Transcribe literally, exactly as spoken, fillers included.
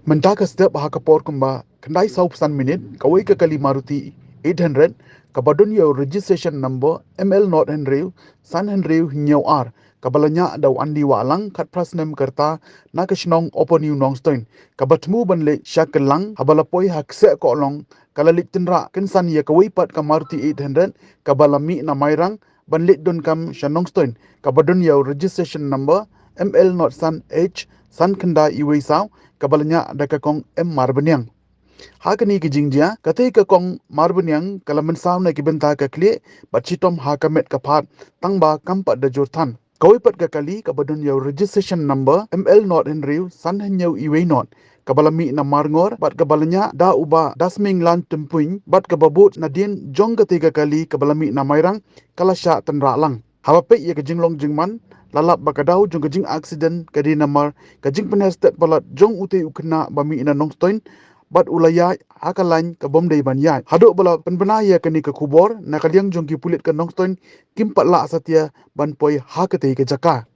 Mynta ka step ha ka por kumba khyndai saw phew san minit, kawei ka kali Maruti eight hundred kaba don ïa u registration number M L not hynriew san hynriew hynñiew ar, kaba la ñiah da u Andy Wahlang, khatphra snem ka rta, na ka shnong Upper New Nongstoin, kaba thmu ban leit sha Kyllang, haba la poi ha kseh Kohlong, ka la leit tynrah kynsan ïa kawei pat ka Maruti eight hundred kaba la mih na Mairang ban leit donkam sha Nongstoin, kaba don ïa u registration number M L not san H san khyndai iwei saw, kaba la ñiah da ka kong M Marbaniang. Ha kane ka jingjia, katei ka kong Marbaniang ka la mynsaw na ki bynta ka khlieh bad shitom ha ka met ka phad, tangba kam pat da jur than. Kawei pat ka kali kaba don ïa u registration number M L not hynriew san hynñiew iwei not, kaba la mih na Marngor bad kaba la ñiah da u Bah Dasminglan Tympuiñ bad kaba bud nadien jong katei ka kali kaba la mih na Mairang, ka la shah tynrah lang. Haba peit ïa ka jinglong jingman, la lap ba ka daw jong ka jingaccident ka dei namar ka jingpynher stet palat jong utei u khynnah ba mih na Nongstoin bad u la ïaid ha ka lain ka bym dei ban ïaid. Haduh ba la pynbna ïa kane ka khubor, na ka liang jong ki pulit ka Nongstoin kim pat lah satia ban poi ha katei ka jaka.